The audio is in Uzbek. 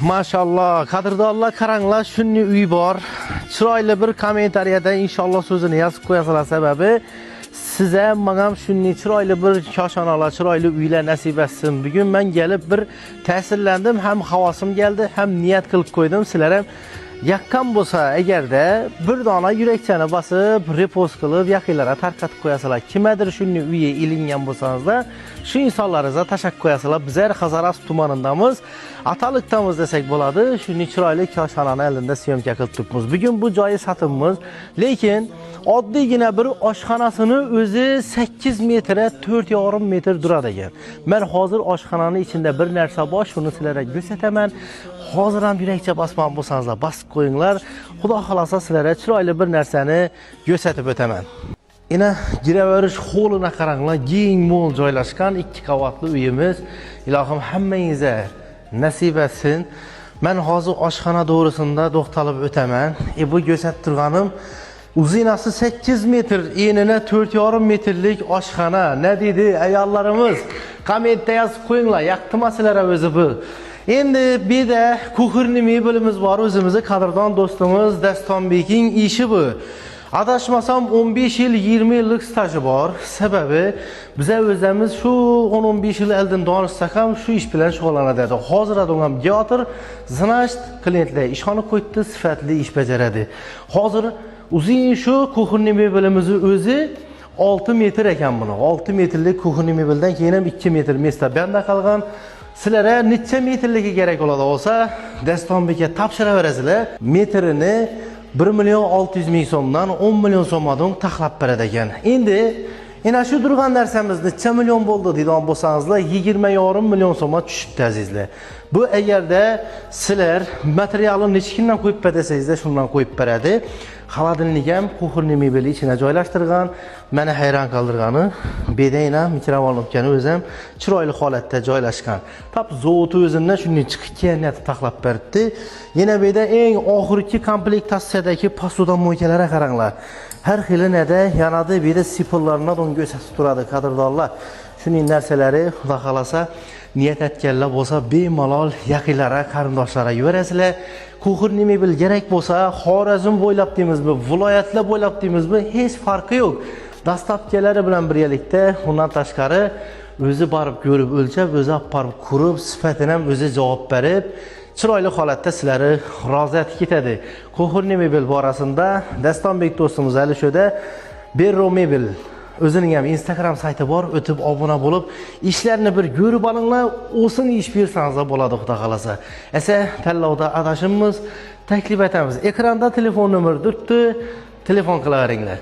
Maşallah, qadrdonlar, qaranglar, shunday uy bor. Chiroyli bir kommentariyada inshaalloh so'zini yozib qo'yasizlar, sababi siz ham menga ham shunday chiroyli bir koshonalar, chiroyli uylar nasib etsin. Bugun men kelib bir ta'sirlandim, ham havosim keldi, ham niyat qilib qo'ydim. Sizlar ham yaqqan bo'lsa agarda bir dona yurakchani bosib, repost qilib, yaqinlarga tarqatib qo'yasizlar. Kimadir shunday uyi ilingan bo'lsangizlar, shu insonlaringizga tashlab qo'yasizlar. Bizlar Hazorasp tumanindamiz. Atalıqdamiz desak bo'ladi. Shunday chiroyli koshonani elinde syomka qilib turibmiz. Bugun bu joyi sotibmiz. Lekin oddiygina bir oshxonasini o'zi 8 metre 4,5 metr duradi ekan. Men hozir oshxonani ichida bir narsa bor, shuni sizlarga ko'rsataman. Hozir ham yurakcha bosmagan bo'lsangizlar, bosib qo'yinglar. Xudo xolasa sizlarga chiroyli bir narsani ko'rsatib o'taman. Ina giraverish hovlini qaranglar, keng mo'l joylashgan 2 qavatli uyimiz. Ilohim hammangizga nasib etsin. Men hozir oshxona to'g'risida to'xtalib o'taman. Bu ko'rsatib turganim uzinasi 8 metr, enine 4,5 metrlik oshxona. Ne deydi ayollarimiz? Kommentda yozib qo'yinglar, yoqdimi sizlarga o'zi bu? Endi bu yerda кухонный mebelimiz bor, o'zimizni qadrdon do'stimiz Dastonbekning ishi bu. Adashmasam 15 yil, 20 yillik staji bor. Sababi biza o'zimiz shu 10-15 yil oldin donishsak ham shu ish bilan shug'ullanadi edi. Hozir ham geotir, значит, klientlar ishonib qo'yibdi, sifatli ish bajaradi. Hozir uzun shu кухонный mebelimizni o'zi 6 metr ekan buni. 6 metrlik кухонный mebeldan keyin ham 2 metr место banda qolgan. Sizlarga necha metrligi kerak bo'ladi bo'lsa, Dastonbekka topshiraverasizlar. Metrini 1 million 600 ming so'mdan 10 million so'mdan taxlab beradi ekan. Endi ena shu turgan narsamiz necha million bo'ldi deydigan bo'lsangizlar, 20,5 million so'mga tushibdi, azizlar. Bu agarda sizlar materialni nechikidan qo'yib ber desangizlar, shundan qo'yib beradi. Холодильник ham кухонный mebeli ichine joylashtirgan. Meni hayron qoldirgani, bedayna mikrovolnovkani o'zi ham chiroyli holatda joylashgan. Tap zavodi o'zidan shunday chiqib kelgan taxlab beribdi. Yana bu yerda eng oxirgi komplektatsiyadagi посудомойка larga qaranglar. Har xili nada yanadi, bu yerda sipollarına don ko'rsatib turadi, qadrdonlar. Shuning narsalari Xudo xolasa niyat etganlar bo'lsa bemalol yaqinlarga, qarindoshlarga yuborasizlar. Кухонный mebel kerak bo'lsa, Xorazm bo'ylab deymizmi, viloyatlar bo'ylab deymizmi, hech farqi yo'q. Доставка lari bilan birgalikda, undan tashqari o'zi borib ko'rib, o'lchab, o'zi olib borib ko'rib, sifatini ham o'zi javob berib, chiroyli holatda sizlarni rozi etib ketadi. Кухонный mebel borasida Dastonbek do'stimiz hali shu yerda Berro Mebel o'zining ham Instagram sayti bor, o'tib obuna bo'lib, ishlarni bir ko'rib olinglar, o'sin ish bersangiz bo'ladi, Xudo xolasa. Esa tanlovda adashimiz, taklif etamiz. Ekranda telefon nomeri turibdi, telefon qilaveringlar.